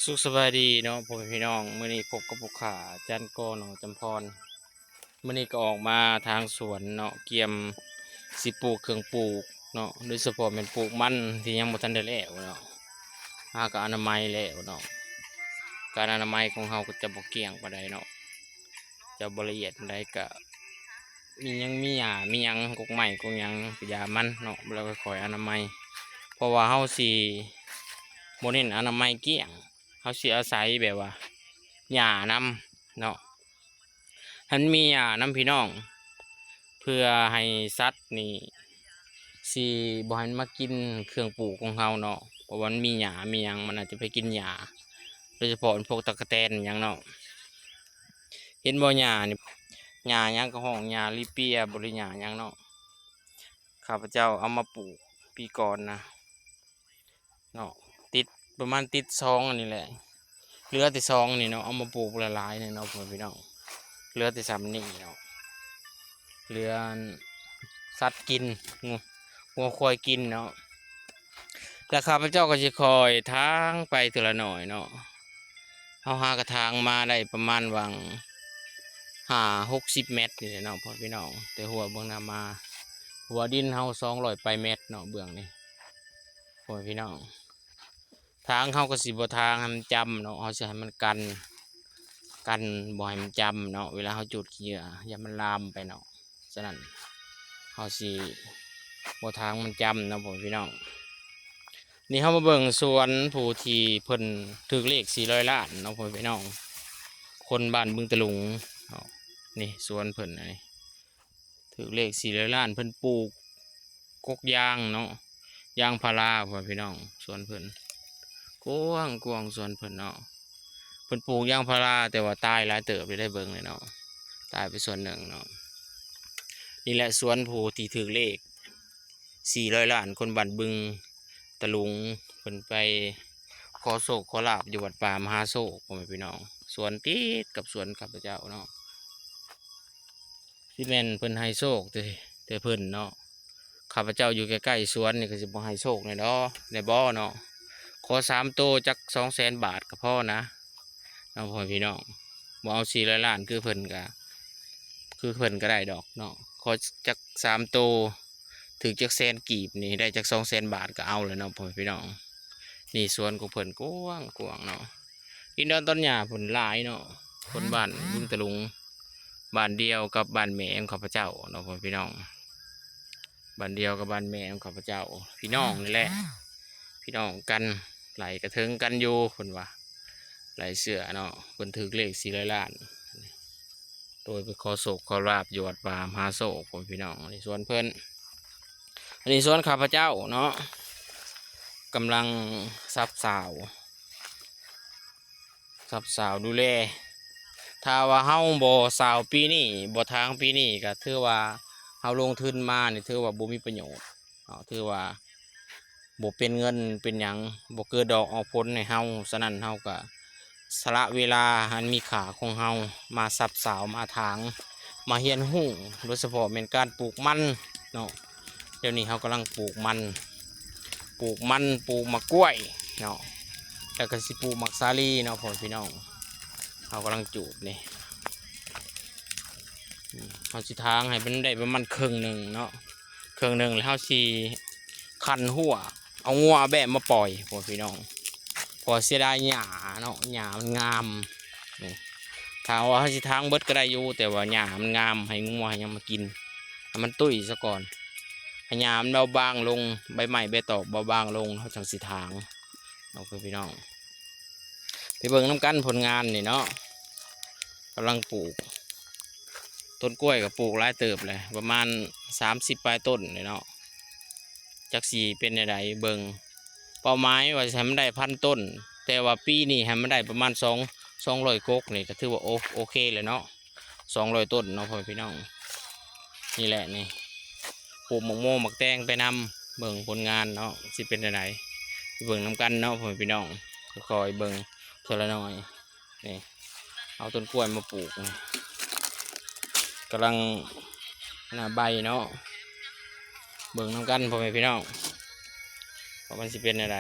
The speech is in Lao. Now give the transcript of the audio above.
ສຸກສະບາຍດີເນາະ ພໍ່ແມ່ພີ່ນ້ອງ, ມື້ນີ້ພົບກັບຜູ້ຂ້າ ຈັນ ກ ໜອງຈຳພອນ. ມື້ນີ້ກໍອອກມາທາງສວນເນາະ, ກຽມຊິປູກເຄື່ອງປູກເນາະ, ໂດຍສະເພາະແມ່ນປູກມັນທີ່ຍັງບໍ່ທັນໄດ້ແລ້ວເນາະ. ຫາກໍອະນາໄມແລ້ວເນາະ, ການອະນາໄມຂອງເຮົາກໍຈະບໍ່ກ້ຽງປານໃດເນາະ, ຈະບໍ່ລະອຽດປານໃດ. ກະມີຫຍັງ ມີຫຍ້າ ມີຫຍັງ ກົກໄມ້ກົກຫຍັງ ກະຢ່າມັນເນາະ, ແລ້ວກໍຄ່ອຍອະນາໄມ, ເພາະວ່າເຮົາຊິບໍ່ເນັ້ນອະນາໄມກ້ຽງ, ເຮົາຊິອາໄສແບບວ່າຫຍ້ານຳເນາະ, ໃຫ້ມັນມີຫຍ້ານຳພີ່ນ້ອງ, ເພື່ອໃຫ້ສັດນີ້ຊິບໍ່ໃຫ້ມັນມາກິນເຄື່ອງປູກຂອງເຮົາເນາະ, ເພາະວ່າມັນມີຫຍ້າມີຫຍັງ ມັນອາດຈະໄປກິນຫຍ້າ, ໂດຍສະເພາະພວກຕັກກະແຕນຫຍັງເນາະ. ເຫັນບໍ່ຫຍ້ານີ້ ຫຍ້າຫຍັງກໍຮ້ອງຫຍ້າລີເປຍບໍ ຫຼືຫຍ້າຫຍັງເນາະ, ຂ້າພະເຈົ້າເອົາມາປູກປີກ່ອນນະເນາະ, ຕິດ ປະມານຕິດສອງອັນນີ້ແຫຼະ, ເຫຼືອແຕ່ສອງນີ້ເນາະ, ເອົາມາປູກຫຼາຍໆນີ້ເນາະ ພໍ່ແມ່ພີ່ນ້ອງ, ເຫຼືອແຕ່ສ່ຳນີ້ເນາະ, ເຫຼືອສັດກິນ ງົວຄວາຍກິນເນາະ. ແລ້ວຂ້າພະເຈົ້າກໍຊິຄ່ອຍຖາງໄປເທື່ອລະໜ້ອຍເນາະ, ເຮົາຫາກະຖາງມາໄດ້ປະມານຫວ່າງຫ້າຫົກສິບແມັດນີ້ແຫຼະເນາະ ພໍ່ແມ່ພີ່ນ້ອງ, ແຕ່ຮົ້ວເບື້ອງໜ້າມາ, ຮົ້ວດິນເຮົາສອງຮ້ອຍປາຍແມັດເນາະ ເບື້ອງນີ້ ພໍ່ແມ່ພີ່ນ້ອງ. ຖາງເຮົາກໍຊິບໍ່ຖາງໃຫ້ມັນຈຳເນາະ, ເຮົາຊິໃຫ້ມັນກັນ ກັນບໍ່ໃຫ້ມັນຈຳເນາະ, ເວລາເຮົາຈູດຂີ້ເຫຍື້ອ ຢ່າມັນລາມໄປເນາະ. ສະນັ້ນເຮົາຊິບໍ່ຖາງມັນຈຳເນາະ ພໍ່ແມ່ພີ່ນ້ອງ. ນີ້ເຮົາມາເບິ່ງສວນຜູ້ທີ່ເພິ່ນຖືກເລກສີ່ຮ້ອຍລ້ານເນາະ ພໍ່ແມ່ພີ່ນ້ອງ, ຄົນບ້ານບຶງຕະຫຼຸງເນາະ. ນີ້ສວນເພິ່ນ ອັນນີ້ຖືກເລກສີ່ຮ້ອຍລ້ານ, ເພິ່ນປູກກົກຢາງເນາະ, ຢາງພາລາ ພໍ່ແມ່ພີ່ນ້ອງ. ສວນເພິ່ນກວ້າງໆ ສວນເພິ່ນເນາະ, ເພິ່ນປູກຢາງພາລາ ແຕ່ວ່າຕາຍຫຼາຍເຕີບເລີຍ ໄດ້ເບິ່ງເລີຍເນາະ, ຕາຍໄປສ່ວນໜຶ່ງເນາະ. ນີ້ແຫຼະສວນຜູ້ທີ່ຖືກເລກສີ່ຮ້ອຍລ້ານ, ຄົນບ້ານບຶງຕະຫຼຸງ, ເພິ່ນໄປຂໍໂຊກຂໍລາບຢູ່ວັດປ່າມະຫາໂຊກ ພໍ່ແມ່ພີ່ນ້ອງ. ສວນຕິດກັບສວນຂ້າພະເຈົ້າເນາະ, ຊິແມ່ນເພິ່ນໃຫ້ໂຊກແຕ່ ແຕ່ເພິ່ນເນາະ. ຂ້າພະເຈົ້າຢູ່ໃກ້ໆສວນນີ້ ກໍຊິບໍ່ໃຫ້ໂຊກແດ່ບໍ່ ແດ່ບໍ່ເນາະ. ຂໍສາມໂຕຈັກສອງແສນບາດກໍພໍນະເນາະ ພໍ່ແມ່ພີ່ນ້ອງ, ບໍ່ເອົາສີ່ຮ້ອຍລ້ານຄືເພິ່ນກະ ຄືເພິ່ນກໍໄດ້ດອກເນາະ. ຂໍຈັກສາມໂຕ ຖືກຈັກແສນກີບນີ້ ໄດ້ຈັກສອງແສນບາດກໍເອົາແລ້ວເນາະ ພໍ່ແມ່ພີ່ນ້ອງ. ນີ້ສວນຂອງເພິ່ນກວ້າງໆເນາະ, ດິນດອນຕອນຫຍ້າເພິ່ນຫຼາຍເນາະ. ຄົນບ້ານບຶງຕະຫຼຸງ ບ້ານດຽວກັບບ້ານແມ່ຂອງຂ້າພະເຈົ້າເນາະ ພໍ່ແມ່ພີ່ນ້ອງ, ບ້ານດຽວກັບບ້ານແມ່ຂອງຂ້າພະເຈົ້າ, ພີ່ນ້ອງນີ້ແຫຼະ ພີ່ນ້ອງກັນ, ໄຫຼກະເຖິງກັນຢູ່ ເພິ່ນວ່າ ໄຫຼເຊື້ອເນາະ. ເພິ່ນຖືກເລກສີ່ຮ້ອຍລ້ານ ໂດຍໄປຂໍໂຊກຂໍລາບຢູ່ວັດປ່າມະຫາໂຊກ ພໍ່ແມ່ພີ່ນ້ອງ. ອັນນີ້ສວນເພິ່ນ, ອັນນີ້ສວນຂ້າພະເຈົ້າເນາະ, ກຳລັງສັບສາວ ສັບສາວດູແລ. ຖ້າວ່າເຮົາບໍ່ສາວປີນີ້ ບໍ່ຖາງປີນີ້ ກໍຖືວ່າເຮົາລົງທຶນມານີ້ ຖືວ່າບໍ່ມີປະໂຫຍດເນາະ, ຖືວ່າບໍ່ເປັນເງິນເປັນຫຍັງ ບໍ່ເກີດດອກອອກຜົນໃຫ້ເຮົາ. ສະນັ້ນເຮົາກໍສະຫຼະເວລາອັນມີຄ່າຂອງເຮົາມາສັບສາວ ມາຖາງ ມາຮຽນຮູ້, ໂດຍສະເພາະແມ່ນການປູກມັນເນາະ. ດຽວນີ້ເຮົາກຳລັງປູກມັນ ປູກມັນ ປູກໝາກກ້ວຍເນາະ, ແລ້ວກໍຊິປູກໝາກສາລີເນາະ ພໍ່ແມ່ພີ່ນ້ອງ. ເຮົາກຳລັງຈູດນີ້, ເຮົາຊິຖາງໃຫ້ມັນໄດ້ປະມານເຄິ່ງໜຶ່ງເນາະ, ເຄິ່ງໜຶ່ງແລ້ວເຮົາຊິຂັນຮົ້ວ ເອົາງົວເອົາແບ້ມາປ່ອຍ ພໍ່ແມ່ພີ່ນ້ອງ, ເພາະເສຍດາຍຫຍ້າເນາະ, ຫຍ້າມັນງາມ. ນີ້ ຖ້າວ່າເຮົາຊິຖາງເບິດກໍໄດ້ຢູ່, ແຕ່ວ່າຫຍ້າມັນງາມ ໃຫ້ງົວໃຫ້ຫຍັງມາກິນ ໃຫ້ມັນຕຸ້ຍຊະກ່ອນ, ໃຫ້ຫຍ້າມັນເບົາບາງລົງ, ໃບໄມ້ໃບຕອກເບົາບາງລົງ ເຮົາຈັ່ງຊິຖາງເນາະ ພໍ່ແມ່ພີ່ນ້ອງ. ໄປເບິ່ງນຳກັນຜົນງານນີ້ເນາະ, ກຳລັງປູກ ຕົ້ນກ້ວຍກໍປູກຫຼາຍເຕີບແຫຼະ, ປະມານສາມສິບປາຍຕົ້ນນີ້ເນາະ. ຈັກຊິເປັນແນວໃດເບິ່ງ, ເປົ້າໝາຍວ່າຊິໃຫ້ມັນໄດ້ພັນຕົ້ນ, ແຕ່ວ່າປີນີ້ໃຫ້ມັນໄດ້ປະມານສອງ ສອງຮ້ອຍກົກນີ້ ກໍຖືວ່າໂອ ໂອເຄແລ້ວເນາະ, ສອງຮ້ອຍຕົ້ນເນາະ ພໍ່ແມ່ພີ່ນ້ອງ. ນີ້ແຫຼະນີ້ ປູກໝາກໂມໝາກແຕງໄປນຳ, ເບິ່ງຜົນງານເນາະ ຊິເປັນແນວໃດ ໄປເບິ່ງນຳກັນເນາະ ພໍ່ແມ່ພີ່ນ້ອງ. ຄ່ອຍໆເບິ່ງເທື່ອລະໜ້ອຍ. ນີ້ ເອົາຕົ້ນກ້ວຍມາປູກນີ້ ກຳລັງໜ້າໃບເນາະ, ເບິ່ງນຳກັນ ພໍ່ແມ່ພີ່ນ້ອງ ວ່າມັນຊິເປັນແນວໃດ.